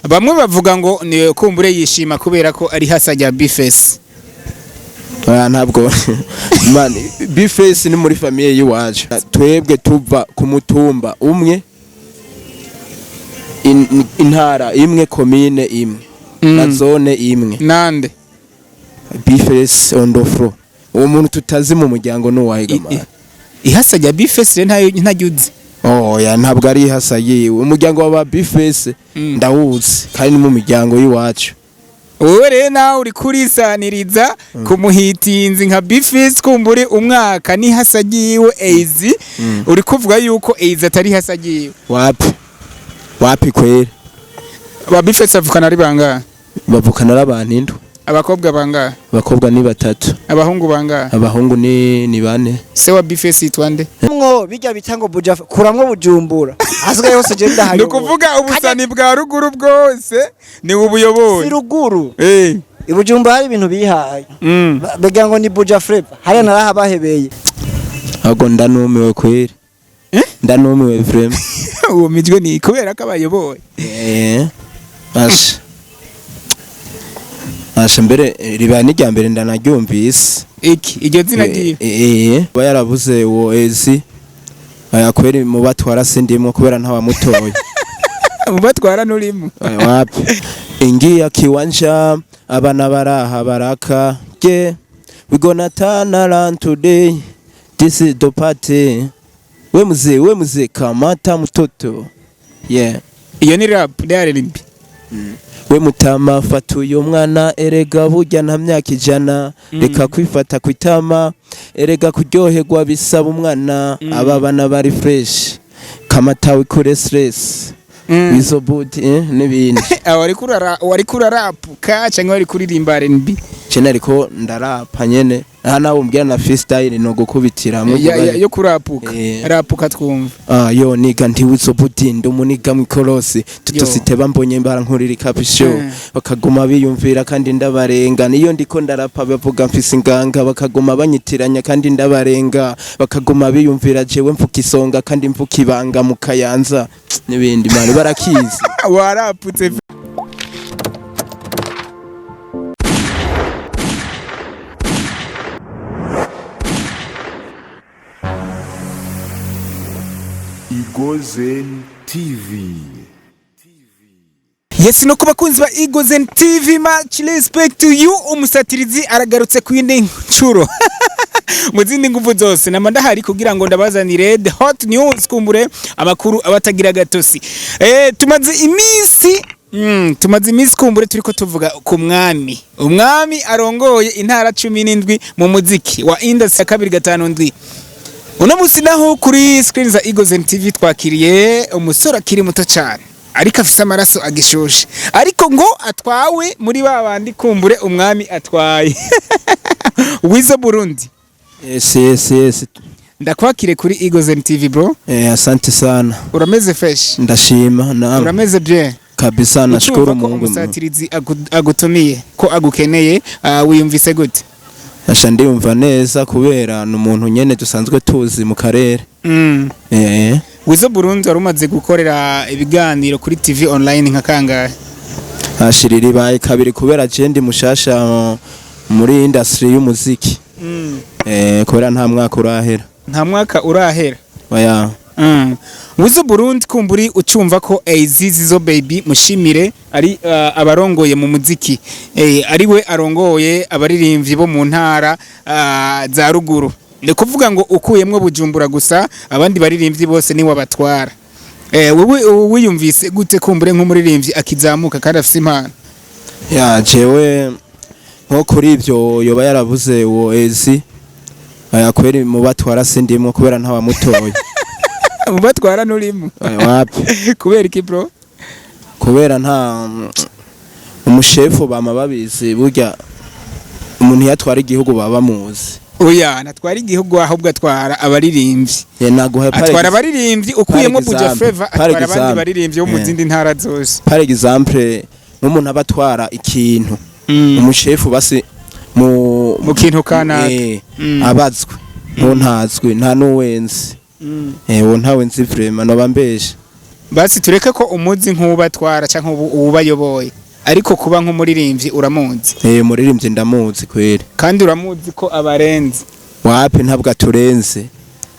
Bamwe bavuga ngo ni kumbure yishima kubera ko ari hasa rya B-Face. Oya, ntabwo man, B-Face ni muri famille y'iwacu. Twebwe tuva ku mutumba umwe, intara imwe, komine imwe na zone imwe. Nande? B-Face on the floor. Uwo muntu tutazi mu muryango ni uwahe? Man? Ihasa rya B-Face rero ntayo ntajya uzi. Oya, ntabwo ari ihasa yiwe. Umuryango wa B-Face ndawuzi, kandi ni mu miryango y'iwacu. Wowe rero nawe uri kurisaniriza kumuhitinzi nka B-Face, kumbure umwaka n'ihasa ryiwe Eizi, uri kuvuga yuko Eizi atari ihasa ryiwe? Wapi, wapi kweri. Ba B-Face avukana ari bangahe? Bavukana ari abantu 7. Abakobwa bangahe? Abakobwa ni batatu. Abahungu bangahe? Abahungu ni bane. Se wa B-Face yitwa nde? Mwo bijya bita ngo buja kuramwo Bujumbura, hasigaye hose je Ni ndahayobora. ukuvuga ubusani bwa ruguru bwose ni ubuyoboye? Si ruguru. I Bujumbura hari ibintu bihaye. Bagira ngo ni Buja Flava, hariya narahabahebeye. Ahubwo ndanumiwe kweri. Eh? Ndanumiwe vraiment. Uwo mijwe ni kubera ko abayoboye. Asha, asha, mbere ribaye n'irya mbere ndanaryumvise. Iki iryo zina ryiwe? Ba yarabuze uwo ezi. Aya kweri, mu batwara sindimwo kubera ntawamutoye. Mubatwara nturimo? Oya, wapi. Ingia kiwanja, abana baraha baraka ge, we gonna turn around today, this is the party. We mzee, we mzee, kamata mtoto, yeah. Iyo ni rap ni R&B. We mutama, fata uyu mwana, erega burya nta myaka 100. Reka kwifata kwitama, erega kuryoherwa bisaba umwana. Aba bana bari fresh, kamata wikure stress. Izo buti n'ibindi. Aho wari kurarapuka cyangwa wari kuririmba R&B? Cene ariko ndarapa nyene, aha nawe umbwira na freestyle no gukubitira hamwe. Yo kurapuka. Rapuka twumva. Ah, yo niga, ntiwizo buti, ndi umuniga mwikorosi tutosite bambonye barankurira ikapisho. Bakaguma biyumvira kandi ndabarenga. Niyo ndiko ndarapa bavuga mfise inganga, bakaguma banyitiranya kandi ndabarenga, bakaguma biyumvira jewe mvuka isonga kandi mvuka ibanga mu Kayanza n'ibindi, man, barakizi. Waraputse. Igozen TV. Yes, no ku bakunzi ba Eagles TV, much respect to you. Umusatirizi aragarutse ku yindi nshuro mu zindi nguvu zose, nama ndahari kugira ngo ndabazanire the hot news, kumbure amakuru abatagira gatosi. Tumaze iminsi kumbure turiko tuvuga ku mwami, umwami arongoye intara 17 mu muziki wa industry ya 257. Uno musi naho kuri screen za Eagles TV twakiriye umusore akiri muto cyane, ariko afise amaraso agishushe, ariko ngo atwawe muri ba bandi kumbure umwami atwaye. Wizo Burundi. Yes. Ndakwakire kuri Eagles TV, bro. Asante sana. Urameze fresh? Ndashima, naam. Urameze bien? Kabisa, nashukuru Ucumva ko Mungu. umusatirizi agutumiye, ko agukeneye, wiyumvise gute? Asha, ndiyumva neza kubera ni umuntu nyene dusanzwe tuzi mu karere. Wizo Burundi, wari umaze gukorera ibiganiro kuri TV online nka kangahe? Ashirira ribaye kabiri kubera je ndi mushasha muri industry y'umuziki. Kubera nta mwaka urahera. Nta mwaka urahera? Oya. Wizo Burundi, kumburi ucumva ko AZ Zizo Baby mushimire ari abarongoye mu muziki, ari we arongoye abaririmbyi bo mu ntara za ruguru, ni kuvuga ngo ukuyemwo Bujumbura gusa, abandi baririmbyi bose ni wabatwara. Wewe wiyumvise gute kumbure nk'umuririmbyi akizamuka kandi afise impano? Ya, jewe nko kuri ibyo yoba yarabuze uwo ezi, aya kweri, mu batwara sindimwo kubera ntawamutoye. Mubatwara nturimo? Oya, wapi. Kubera iki, bro? Kubera nta umushefu bama babizi, burya umuntu yatwara igihugu baba bamuzi. Oya, natwara igihugu, ahubwo atwara abaririmbyi. Naguha par Atwara abaririmbyi ukuyemo par Buja exemple, Flava, par atwara abandi exemple. baririmbyi bo mu zindi ntara zose. Par exemple nk'umuntu aba atwara ikintu, umushefu basi mu Mu kintu kanaka. Abazwe nko ntazwi, nta n'uwenzi. Uwo ntawe nzi vraiment, noba mbeshe. Basi tureke ko umuzi nk'ubatwara canke uwubayoboye, ariko kuba nk'umuririmbyi uramuzi? Eh, muririmbyi ndamuzi kweri. Kandi uramuzi ko abarenze? Wapi, ntabwo aturenze,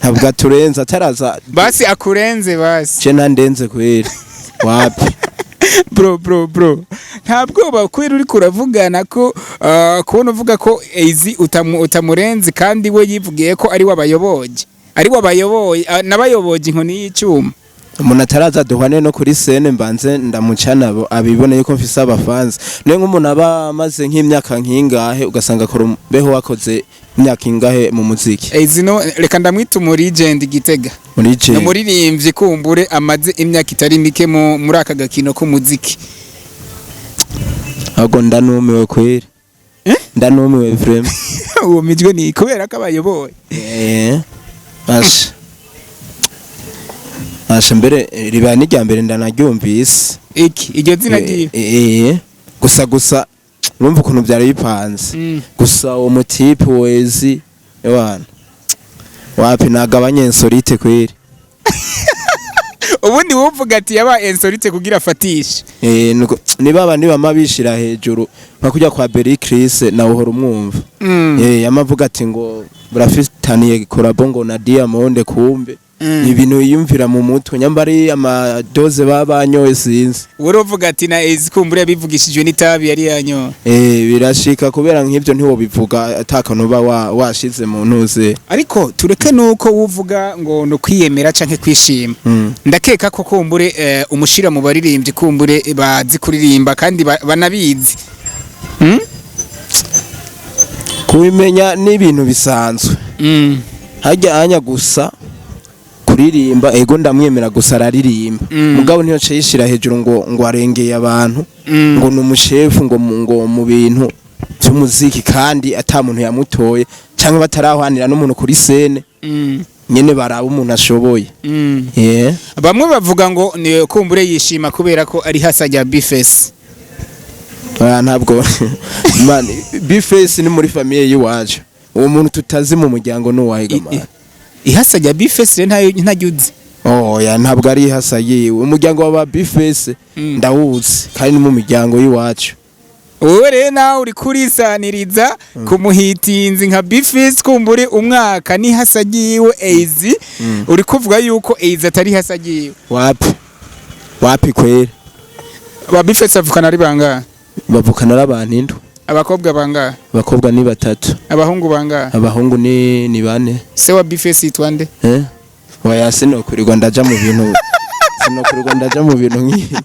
ntabwo aturenze, ataraza. Basi akurenze basi. Je ntandenze kweri, wapi. Bro, bro, bro, nta bwoba kubera uriko uravugana ko kubona uvuga ko Easy utamurenze kandi we yivugiye ko ari wabayoboye, ari wabayoboye, nabayoboye inkoni y'icuma. Umuntu ataraza duhane no kuri scène, mbanze ndamucana abibone yuko mfise abafanzi. Niyo nk'umuntu aba amaze nk'imyaka nkingahe, ugasanga akora beho wakoze imyaka ingahe mu muziki? Easy no reka ndamwita umu legend Gitega. Muri je Ni umuririmbyi kumbure amaze imyaka itari mike muri aka gakino k'umuziki. Ahubwo ndanumiwe kweri. Eh? Ndanumiwe vraiment. Uwo mijwe ni kubera ko abayoboye. Eh, asha asha, mbere ribaye n'irya mbere ndanaryumvise. Iki iryo zina ryiwe? Eh, gusa urumva ukuntu byari bipanze. Gusa uwo mutipe wezi ewana, wapi, nagabanye insolite kweri. Ubundi wovuga ati yabaye insolite kugira afatishe. Eh, niba abandi bama bishira hejuru nka kujya kwa Berry Chris, nawe uhora umwumva. Eh, yamavuga ati ngo burafitaniye collabo ngo na Diamond, kumbe ibintu yiyumvira mu mutwe, nyamba ari amadose baba banyoye, sinzi. Wowe uvuga ati na Easy kumbure yabivugishijwe n'itabi yari yanyoye. Eh, birashika, kubera nk'ibyo ntiwobivuga atakantu uba washize mu ntuze. Ariko tureke nuko wuvuga ngo ni ukwiyemera canke kwishima. Ndakeka ko kumbure umushira mu baririmbyi kumbure bazi kuririmba kandi banabizi. Kubimenya ni ibintu bisanzwe. Hajya anya gusa kuririmba, ego ndamwemera, gusa araririmba. Mugabo ntiyo yishira hejuru ngo arengeye abantu, ngo ni umushefu, ngo mu bintu by'umuziki, kandi ata muntu yamutoye cyangwa batarahwanira n'umuntu kuri scène. Nyene baraba umuntu ashoboye. Yeah. Bamwe bavuga ngo ni kumbure yishima kubera ko ari hasa rya B-Face. Oya, ntabwo, man, B-Face ni muri famille y'iwacu. Uwo muntu tutazi mu muryango ni uwahiga, man. Ihasa rya B-Face rero ntayo ntajya uzi. Oya, ntabwo ari ihasa yiwe. Umuryango wa B-Face ndawuzi, kandi ni mu miryango y'iwacu. Wowe rero nawe uri kurisaniriza kumuhitinzi nka B-Face, kumbure umwaka n'ihasa ryiwe Easy. Uri kuvuga yuko Easy atari ihasa ryiwe? Wapi, wapi kwera. Ba B-Face bavukana ari bangahe? Bavukana ari abantu 7. Abakobwa bangahe? Abakobwa ni batatu. Abahungu bangahe? Abahungu ni bane. Se wa B-Face yitwa nde? Eh, oya, sinokurirwa ndaja mu bintu, sinokurirwa ndaja mu bintu nk'ibi.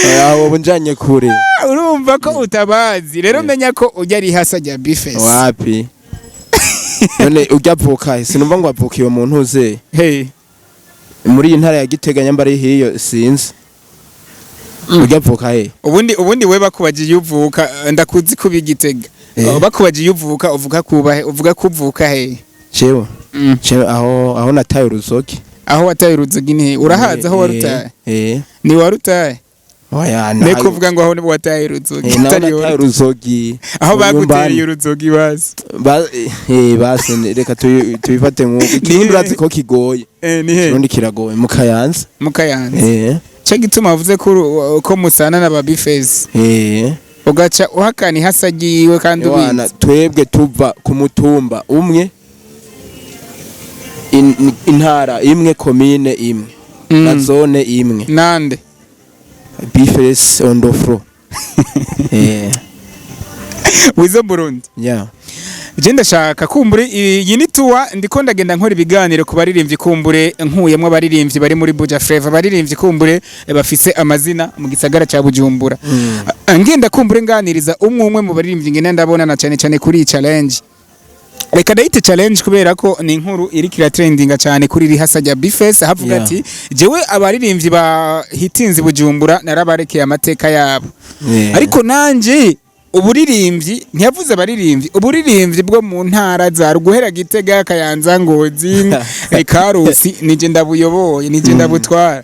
Oya, wowe unjanye kure. Urumva ko utabazi rero, menya ko ujya ari ihasa rya B-Face. Wapi, none ujya avuka he? Sinumva ngo avuka iyo muntu uze Hey. muri iyi ntara ya Gitega, nyamba ari hiyo, sinzi. Ujya avuka he? Ubundi we bakubagiye uvuka, ndakuzi kuba Igitega. Eh. Bakubagiye uvuka, uvuga kuba uvuga kuvuka he? Jewe? Jewe aho nataye uruzogi. Aho wataye uruzogi ni he? Urahazi aho warutaye? Eh. Ni warutaye? Oya. Ne kuvuga ngo aho ni wataye uruzogi. Eh, naho Atari nataye wowe. uruzogi. Aho Mu bagutereye nyumbani. uruzogi bazi. Basi reka tubifate nk'uko ikirundi urazi ko kigoye. Eh, ni he? Ikirundi kiragoye, mu Kayanza. Mu Kayanza. Eh. Cyo gituma wavuze ko ko musana na ba B-Face. Eh. Ugaca uhakana ihasa ryiwe kandi Ewana, ubizi. twebwe tuva ku mutumba umwe, intara imwe, komine imwe na zone imwe. Nande? B-Face on the floor, eh. Wizo Burundi. Yeah. Je ndashaka kumbure iyi ni tuwa ndiko ndagenda nkora ibiganiro ku baririmbyi, kumbure nkuyemwo abaririmbyi bari muri Buja Flavor, abaririmbyi kumbure bafise amazina mu gisagara ca Bujumbura. Ngenda kumbure nganiriza umwe umwe mu baririmbyi, ngenda ndabona na cyane cyane kuri iyi challenge. Reka ndayite challenge kubera ko ni inkuru iriko iratrendinga cyane kuri iri hasa rya B-Face, havuga ati jewe abaririmbyi ba hitinzi Bujumbura narabarekeye amateka yabo. Ariko nanje uburirimbyi, ntiyavuze abaririmbyi, uburirimbyi bwo mu ntara za guhera Gitega, Kayanza, Ngozi, Karusi, nije ndabuyoboye, nije ndabutwara.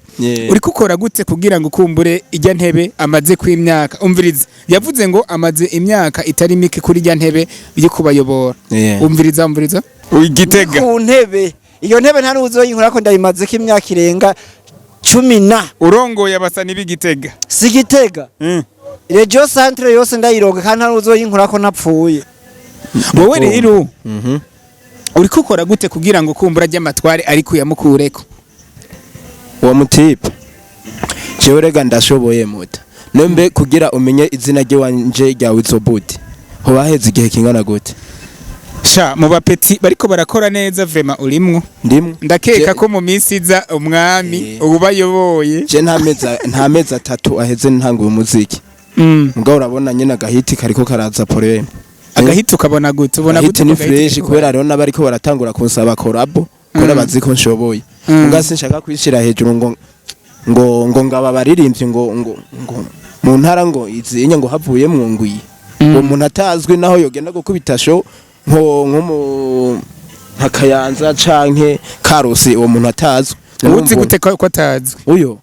Uriko ukora gute kugira ngo ukumbure ijya ntebe amaze kw'imyaka, umviriza, yavuze ngo amaze imyaka itari mike kuri ijya ntebe yo kubayobora. Umviriza, umviriza Igitega. Ku ntebe. Iyo ntebe nta n'uzoyinkura ko ndayimazeko imyaka irenga 10 na. Urongoye abasani b'Igitega. Si Gitega, Région Centre yose ndayironga, kandi nta n'uzoyinkura ko ntapfuye. Wowe rero uriko ukora gute kugira ngo kumbura ry'amatware ariko uyamukureko? Uwo mutipe, jewe rega ndashoboye muta nembe. Kugira umenye izina ry'iwanje rya Wizobudi, hoba haheze igihe kingana gute? Sha, mu bapeti bariko barakora neza, vraiment urimwo. Ndimwe. Ndakeka ko mu minsi iza umwami ubayoboye. Je nta mezi 3 aheze ntanguye umuziki. Mugabo urabona nyene agahiti kariko karaza pore. Agahita ukabona gute? Ubona Agahiti gute ni ko agahiti fresh kariko? Kubera rero n'abariko baratangura kunsaba collabo, kubera bazi ko nshoboye. Muga sinshaka kwishira hejuru ngo ngaba baririmbye ngo mu ntara ngo izinye ngo havuyemwo ngwiye. Uwo muntu atazwi naho yogenda gukubita show nko mu nka Kayanza canke Karusi, uwo muntu atazwi. Uzi gute ko atazwi? Uyo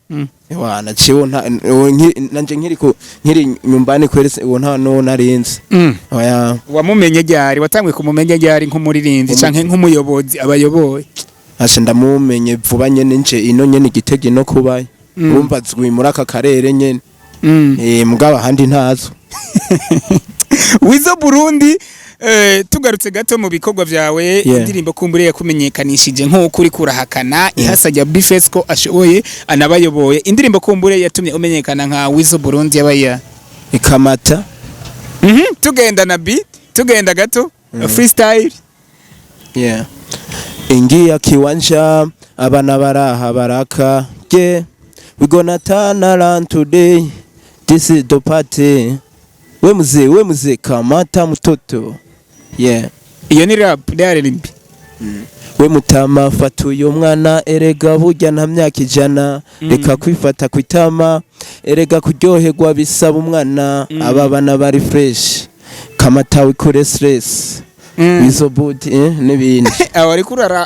wana ciwo nta uwo nanje nkiri ku nkiri nyumbani kwerese, uwo nta no narinzi. Oya. Wamumenye ryari? Watanguye kumumenya ryari nk'umuririmbyi canke nk'umuyobozi abayoboye? Asha, ndamumenye vuba nyene nje ino nyene Igitego ino kubaye. Urumva azwi muri aka karere nyene. Mugabo ahandi ntazo. Wizo Burundi, tugarutse gato mu bikorwa vyawe, indirimbo kumbure yakumenyekanishije nk'uko uri kurahakana ihasa rya Bface ko ashoboye anabayoboye, indirimbo kumbure yatumye umenyekana nka Wizo Burundi yabaye? Ikamata. Tugenda na beat, tugenda gato freestyle. Yeah. Ingia kiwanja, abana baraha baraka, yeah. We gonna turn around today, this is the party. We mzee, we mzee, kamata mtoto, yeah. Iyo ni rap ni R&B. We mutama, fata uyu mwana, erega burya nta myaka 100. Reka kwifata kwitama, erega kuryoherwa bisaba umwana. Aba bana bari fresh, kamata wikure stress. Wizo budi n'ibindi. Aho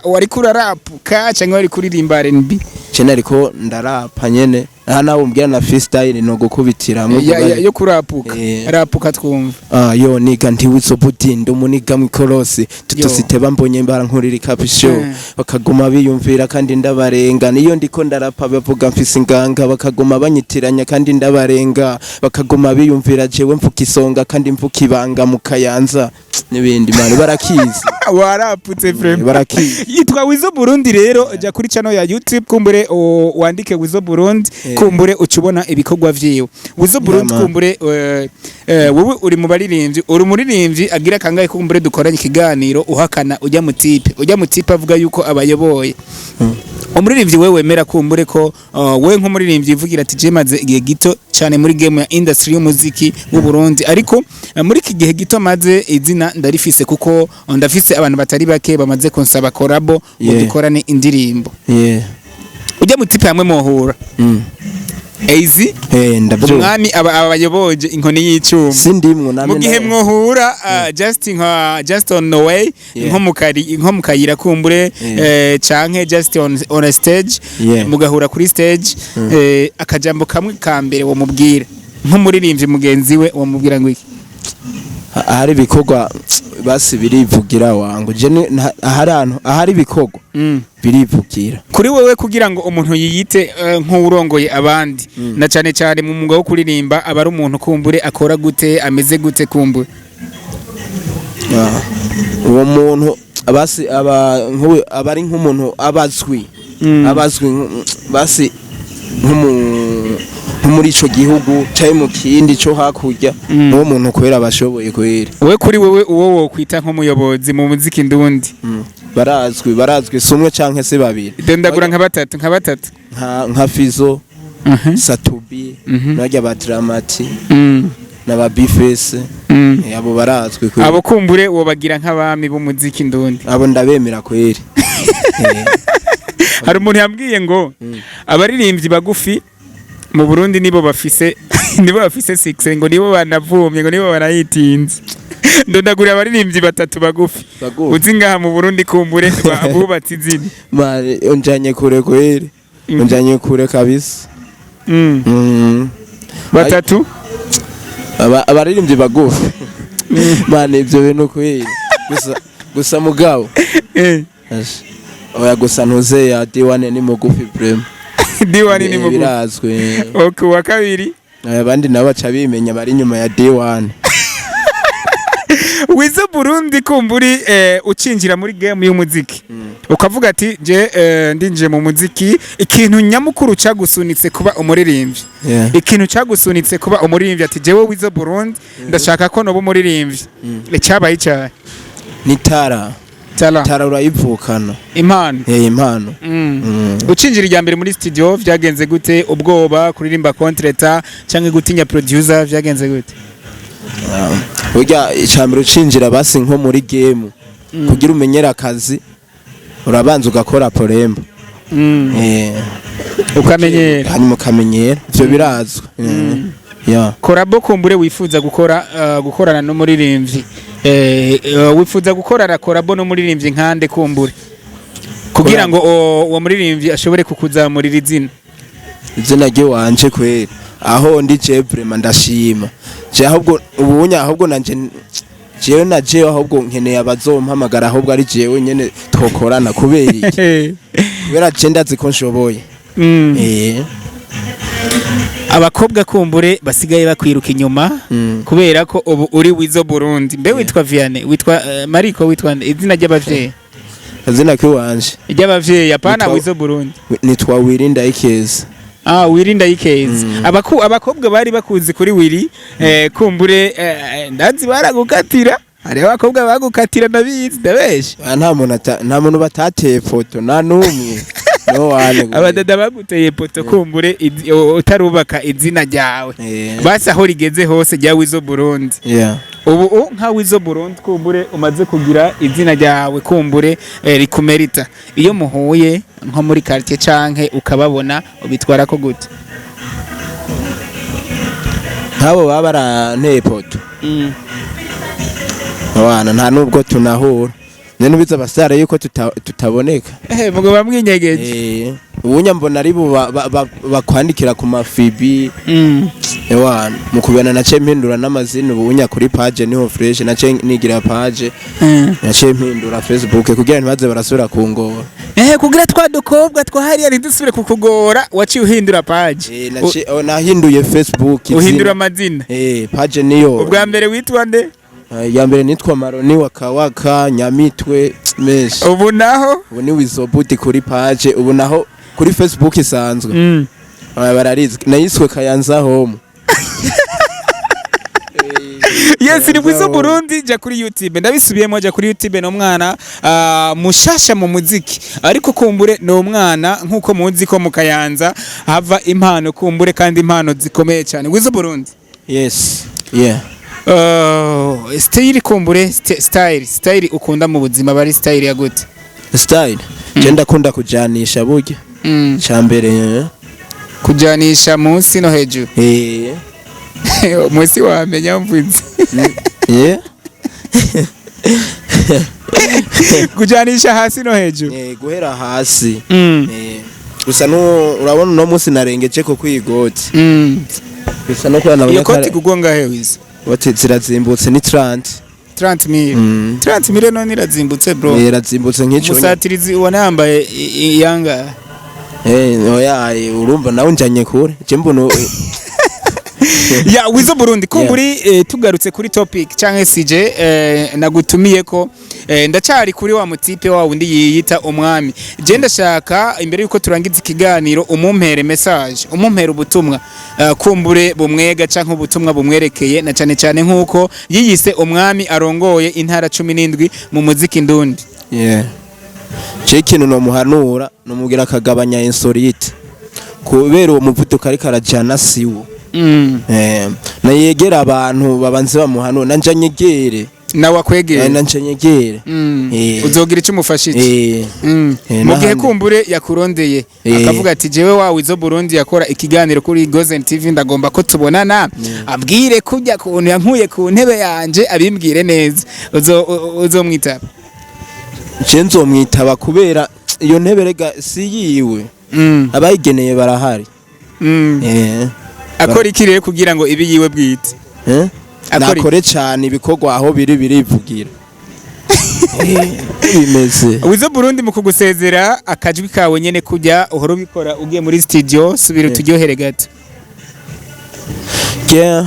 wari kurarapuka cyangwa wari kuririmba R&B? Cene ariko ndarapa nyene, aha nawe umbwira na freestyle no gukubitiramwo. Yo kurapuka. Rapuka twumva. Ah, yo niga, ntiwizo budi, ndi umuniga mwikorosi tutosite bambonye barankurira ikapisho. Bakaguma biyumvira kandi ndabarenga. Niyo ndiko ndarapa bavuga mfise inganga, bakaguma banyitiranya kandi ndabarenga, bakaguma biyumvira jewe mvuka isonga kandi mvuka ibanga mu Kayanza n'ibindi, mani barakizi. Waraputse vraiment. Barakizi. Yitwa Wizo Burundi. Rero jya kuri channel ya YouTube, kumbure wandike Wizo Burundi, kumbure ucubona ibikorwa vyiwe Wizo Burundi. Yeah, man. Kumbure wowe uri mu baririmbyi, uri umuririmbyi agira kangahe kumbure dukoranye ikiganiro uhakana ujya mu type avuga yuko abayoboye. Umuririmbyi wewe wemera kumbure ko wewe nk'umuririmbyi uvugira ati je maze igihe gito cyane muri game ya industry y'umuziki w'u Burundi, ariko muri iki gihe gito maze izina ndarifise, kuko ndafise abantu batari bake bamaze kunsaba collabo ngo dukorane indirimbo. Ujya mu type hamwe muhura AZ Ndavyumva. Umwami aba abayoboje inkoni y'icuma. Sindimwo namwe. Mu gihe mwohura just nka just on the way, nko mu kayira kumbure, canke just on a stage, mugahura kuri stage, akajambo kamwe ka mbere wo mubwira nk'umuririmbyi mugenzi we, wo mubwira ngo iki? Ahari ibikorwa basi birivugira wangu. Je ahari ahantu ahari ibikorwa birivugira. Kuri wewe, kugira ngo umuntu yiyite nk'uwurongoye abandi, na cane cane mu mwuga wo kuririmba, aba ari umuntu kumbure akora gute, ameze gute kumbure? Ah, uwo muntu basi aba nk'ubu aba ari nk'umuntu abazwi abazwi basi nko muri ico gihugu canke mu kindi co hakurya. Uwo muntu kubera bashoboye kwera. We kuri wewe, uwo wokwita nk'umuyobozi mu muziki ndundi? Barazwi, barazwi, si umwe canke se babiri. Dendagura nka batatu, nka batatu. Nka Fizo, Satubi, narya ba Dramati n'aba Bifese. Abo barazwi kweri. Abo kumbure wobagira nk'abami b'umuziki ndundi? Abo ndabemera kweri. Hari umuntu yambwiye ngo abaririmbyi bagufi mu Burundi nibo bafise success, ngo nibo banavumye, ngo nibo banayitinze. Ndondagurira abaririmbyi batatu bagufi. Bagufi. Uzi ngaha mu Burundi kumbure bubatse izina. Mare, unjanye kure kweri. Unjanye kure kabisa. Batatu. Abaririmbyi bagufi, mane, ibyo bintu kweri gusa gusa mugabo. Asha. Oya, gusa ntuze ya D1 ni mugufi vraiment. D1 ni mugufi. Birazwi. Okay, uwa kabiri? Abandi nabo baca bimenya bari inyuma ya D1. Wizo Burundi, kumburi ucinjira muri game y'umuziki ukavuga ati je ndinjiye mu muziki, ikintu nyamukuru cagusunitse kuba umuririmbyi, ikintu cagusunitse kuba umuririmbyi, ati jewe Wizo Burundi ndashaka ko noba umuririmbyi, icyabaye icyahe? Ni tara. Tara. Tara urayivukana. Impano. Impano. Ucinjira irya mbere muri studio vyagenze gute? Ubwoba kuririmba contretemps canke gutinya producer, vyagenze gute? Burya icambere ucinjira basi nko muri game, kugira umenyere akazi urabanza ugakora porembo. Ukamenyera. Hanyuma ukamenyera, ivyo birazwi. Yeah. Collabo kumbure wifuza gukora, gukorana n'umuririmbyi, wifuza gukorana collabo n'umuririmbyi nkande kumbure kugira ngo uwo muririmbyi ashobore kukuzamurira izina? Izina ry'iwanje kweri aho ndi je vraiment ndashima je, ahubwo ubunya ahubwo nanje jewe na jewe ahubwo nkeneye abazompamagara, ahubwo ari jewe nyene twokorana. Kubera iki? Kubera je ndazi ko nshoboye. Abakobwa kumbure basigaye bakwiruka inyuma kubera ko ubu uri Wizo Burundi, mbe witwa Vianney, witwa Mariko, witwa nde? Izina ry'abavyeyi? Akazina kiwanje? Ry'abavyeyi, apana. Wizo Burundi. Nitwa Wirinda Ikeza. Ah, Wirinda Ikeza. Abakobwa bari bakuzi kuri Wiri, kumbure ndazi baragukatira, hariho abakobwa bagukatira, ndabizi, ndabesha? Ah, nta muntu batateye foto, nta n'umwe no wane. Abadada baguteye poto kumbure utarubaka izina ryawe, basi aho rigeze hose rya Wizo Burundi. Ubu nka Wizo Burundi kumbure umaze kugira izina ryawe kumbure rikumerita, iyo muhuye nko muri quartier canke ukababona ubitwara ko gute? Nk'abo baba baranteye poto, abana nta nubwo tunahura nyene, ubizi abasare yuko tutaboneka. Mugo bamwinyegeje. Ubunya mbona ari bo bakwandikira ku mafibi. Ewana mu kubana nace mpindura n'amazina, ubunya kuri page niho fresh, nace nigira page, nace mpindura Facebook kugira ntibaze barasubira kungora. Kugira twa dukobwa twahariya ntidusubire kukugora, waciye uhindura page? Nace oh, nahinduye Facebook izina. Uhindura amazina. Page niyo. Ubwa mbere witwa nde? Ya mbere nitwa Maroni Wakawaka Nyamitwe menshi. Ubu naho? Ubu ni Wizobudi kuri page, ubu naho kuri Facebook isanzwe. Bararizi nayiswe Kayanza Home. Yes, ni Wizo Burundi. Jya kuri YouTube, ndabisubiyemo, jya kuri YouTube. Ni umwana mushasha mu muziki, ariko kumbure ni umwana nk'uko muzi ko mu Kayanza hava impano kumbure, kandi impano zikomeye cyane. Wizo Burundi. Yes, yeah. Style kumbure, style ukunda mu buzima bari style ya gute? Style je ndakunda kujanisha burya cambere. Kujanisha munsi no hejuru? Munsi wamenya mvuze. Kujanisha hasi no hejuru. Guhera hasi. Gusa no urabona uno munsi narengeje ko kwigoti. Bisa no kubana. Iyo koti kugwa ngahe, Wizo? Bati zirazimbutse, ni 30. 30 mille? 30 mille none irazimbutse, bro? Irazimbutse nk'ico. Umusatirizi ubona yambaye yanga. Oya, urumva nawe njanye kure je mbona. Ya Wizo Burundi, kumburi tugarutse kuri topic canke CJ nagutumiye ko ndacari kuri wa mutipe wa wundi yiyita umwami. Je ndashaka imbere yuko turangiza ikiganiro umumpere message, umumpere ubutumwa kumbure bumwega canke ubutumwa bumwerekeye, na cane cane nkuko yiyise umwami arongoye intara 17 mu muziki ndundi. Yeah. Je ikintu nomuhanura, nomubwira akagabanya insolite kubera uwo muvuduko ariko arajana siwo. Nayegera abantu babanze bamuhanura, nanje anyegere. Nawe akwegere. Nanje anyegere. Uzogira icyo umufashije. Mu gihe N'ahandi. kumbure yakurondeye akavuga ati jewe wawe Wizo Burundi yakora ikiganiro kuri Gozen TV, ndagomba ko tubonana, abwire kujya kuntu yankuye ku ntebe yanje, abimbwire neza, uzomwitaba? Je nzomwitaba kubera iyo ntebe rega si yiwe, abayigeneye barahari. Akora iki rero kugira ngo ibe yiwe bwite? Eh? Akora iki? Nakore cyane, ibikorwa aho biri birivugira. Bimeze. Wizo Burundi, mu kugusezera, akajwi kawe nyene kujya uhora ubikora ugiye muri studio, subira uturyohere gato. Yeah,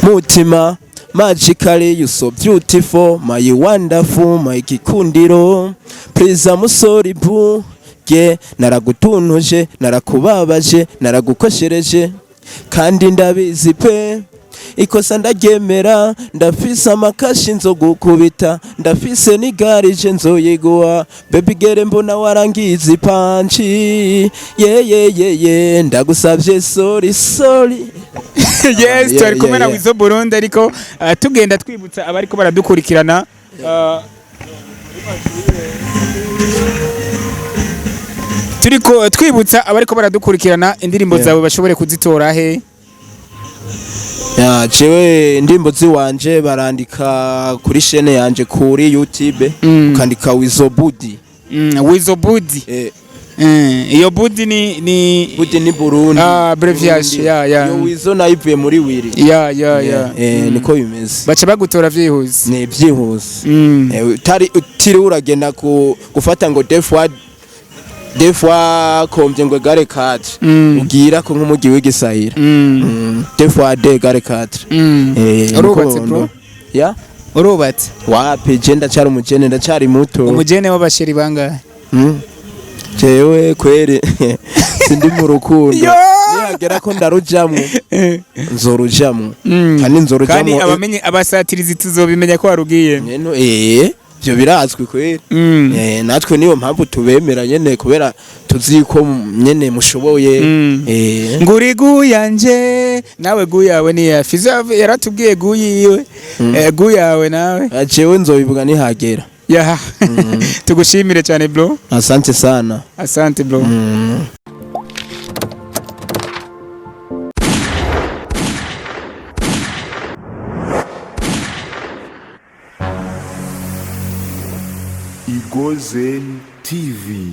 mutima magically you so beautiful, my wonderful, my gikundiro. Please, I'm sorry boo. Yeah, naragutuntuje, narakubabaje, naragukoshereje, kandi ndabizi pe, ikosa ndaryemera. Ndafise amakashi nzogukubita, ndafise n'igarije nzoyiguha. Baby girl, mbona warangiza ipanci. Ye ye ye ye, ndagusavye, sorry, sorry. Yes. Twari kumwe na Wizo Burundi, ariko tugenda twibutsa abariko baradukurikirana, turiko twibutsa abariko baradukurikirana indirimbo zawe bashobore kuzitora he? Ya, jewe indirimbo ziwanje barandika kuri chaîne yanje kuri YouTube, ukandika Wizo Budi. Wizo Budi. Iyo Budi ni Budi ni Burundi. Ah, abbreviation. Burundi. Ya. Iyo Wizo nayo ivuye muri Wiri. Ya. Niko bimeze. Baca bagutora vyihuse. Ni byihuse. Utari utiriwe uragenda ku gufata ngo deux fois combien ngo égale 4. Ugira ko nk'umugi w'igisahira. Deux fois deux égale 4. Urubatse, bro? Ya. Urubatse? Wapi, je ndacyari umujene, ndacyari muto. Umujene w'abasheri bangahe? Jewe kweri sindi mu rukundo. Yo! Nihagera ko ndarujamwo, nzorujamwo. Kandi Kandi nzorujamwo. Abamenye abasatirizi tuzobimenya ko warugiye. Nyene, ivyo birazwi kweri. Natwe niyo mpamvu tubemera nyene, kubera tuzi ko nyene mushoboye. Nguri guyanje nawe, guyawe ni ya Fizo yaratubwiye guyiwe, guyawe nawe. Ah, jewe nzobivuga nihagera. Ya, tugushimire cyane, bro. Asante sana. Asante, bro. Igozen TV.